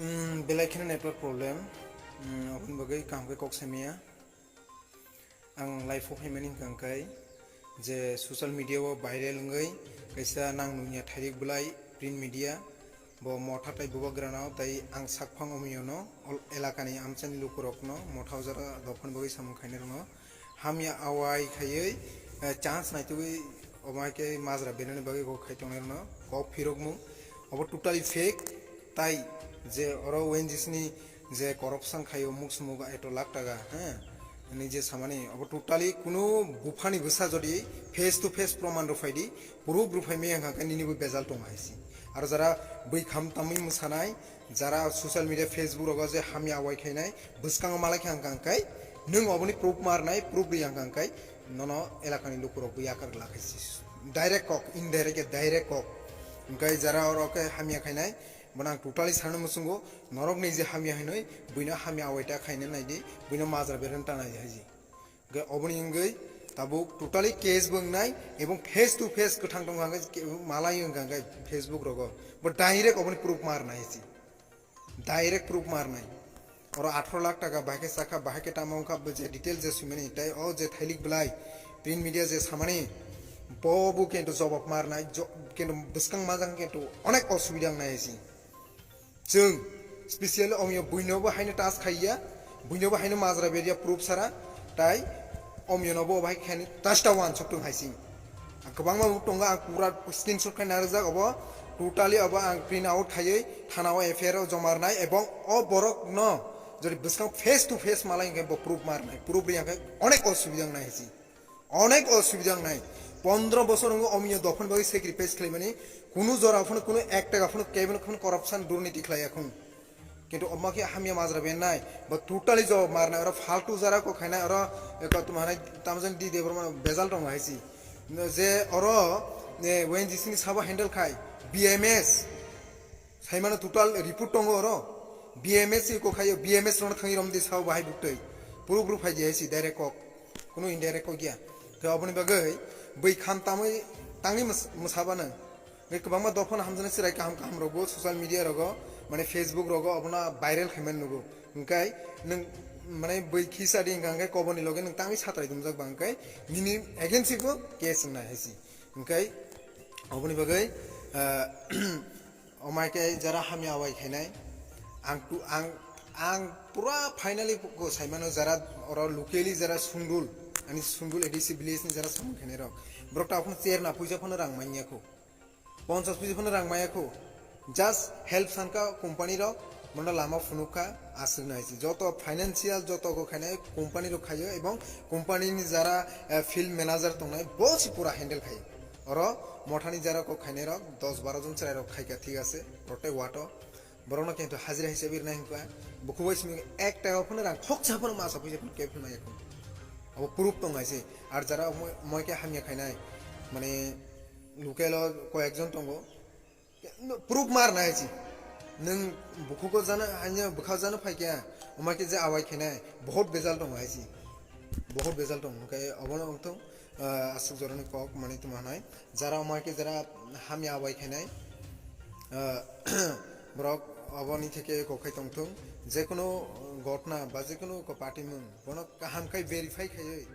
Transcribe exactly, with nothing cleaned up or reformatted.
Hmm, belai kheno network problem. Hmm, aboni bagwi kaham khe kok saimaya. Ang live o phaimani hwnkha khe je social media o viral wngwi kaisa nang nungya thairik bwlai print media bo motha tai bubagrano tai ang sakphang omwino elakani amchaini lukurokno motha ojara dophani bagwi samung khainai rokno hamya awai khaiwi, eh, chance naitugwi omo hai khe majra benani bagwi bo khai tongnai rokno kok phirokmung. Obo totally fake. Tai je oro O N G C ni je corruption khaio muk sumuk eto lakh taka, he, ni je samani obo totally kunu buphani bwsa jodi face to face proman rw phaidi, proof rw phaimaya hwnkha khe nini bo bejal tongo hai si. Aro jara bwi kham tamwi mwsanai, jara social media, Facebook rogo je hamya awai khainai, bwskango malai khe hwnkha khe nwng oboni proof marnai, proof rw hwnkha khe nono elakani lukurok bo yakar glakhai si. Direct kok, indirect khe direct kok. Hwnkhe jara oro khe hamya khainai, bono ang totally sana muchungo, norok ni je hamya hinoi, buino hamya awai ta khaina naidi, buino majra bereng ta naidi haji. Hwnkhe oboni wngwi tabuk totally case bo wngnai, ebong face to face kwthang tongkha hwnkhe malai wngkha hwnkhe Facebook rogo. Bo direct oboni proof marnai haji. Direct proof marnai. Oro atharo lakh taka bahai khe chakha, bahai khe tamo wngkha, bo je detail je swimani, tai o je thailik bwlai, print media je samani, bo bo kintu jobab marnai, jo-, kintu bwskang majang kintu onek osubida wngnai si. Chwng specially omyo buino bo haino touch khaiya, buino bo haino majra beria proof sara, tai omyo no bo bahai khe touch ta wansuk tong hai si. Ang kwbangma bo tongo, ang pura screenshot khai narwkjak, obo totally obo ang print out khaiwi thana o F I R o joma rwnai, ebong o borok no jodi bwskang face to face malai hwnkhe bo proof marnai, proof riyang khe onek osubida wngnai hai si, onek osubida wngnai. Pondro bosor wngo omyo dophani bagwi sacrifice khlaimani, kunu jora phano, kunu ek taka phano, kebeno phano corruption durniti khlaiya khun. Kintu omo khe hamya majra bennai, bo totally jawab marnai, oro faltu jara kok khainai, oro, eh, kok tamo hanai, tamo jani di Debbarma bejal tongo hai si. Je oro, eh, O N G C ni sabo handle khai, B M S. Saimano total report tongo oro. B M S ni kok khaio, B M S rono thangwi romdi sabo bahai buktwi. Proof rw phaidi hai si direct kok. Kunu indirect kok ya. Khe oboni bagwi bwi kham tamwi tangwi mws-, mwsabano. Hwnkhe kwbangma dophano hamjaknai chwrai kaham kaham rogo social media rogo, mane Facebook rogo obono viral khaimani nugo. Hwnkhe nwng mane bwi khisa di hwnkha hwnkhe koboni loge nwng tangwi satrai dumjak ba hwnkhe nini against bo case wngnai hai si. Hwnkhe oboni bagwi, ah, omai khe jara hamya awai khainai ang tu-, ang, ang pura finally ko saimano jara oro locally jara Sundul, ani Sundul A D C village ni jara samung khainai rok. Borok ta phano cherna puisa phano rang manya kho. Ponchas puisa phano rang maya kho. Just help sanka company rok, bono lama phunuk kha, aswk nai si. Joto financial, joto go khainai company rok khaio, ebong company ni jara, eh, field manager tongnai, bo si pura handle khaio. Oro mothani jara kok khainai rok, dos baro jon chwrai rok khaika, thik ase, protect wato. Borokno kintu hajira hisabe rwnai hwnkha, bukhuk bai simi ek taka phano rang khoksa phano masa puisa phano kebphano maya kho. Abo proof tong hai se. Ar jara moi, moi khe hamya khainai, mane local o koyek jon tongo. Proof mar nai hai se. Nwng bukhuko jana, hanya bwkha jana phai khe, omai khe je awai khainai, bohot bejal tongo hai se. Bohot bejal tongo, hwnkhe obono wngthung, ah, aswk jorani kok, mane tuma hanai. Jara omai khe jara hamya awai khainai, ah, borok oboni theke kok khai tongthung. Jekunu gotna ba jekunu ko party mung, bono kaham khai verify khaiwi,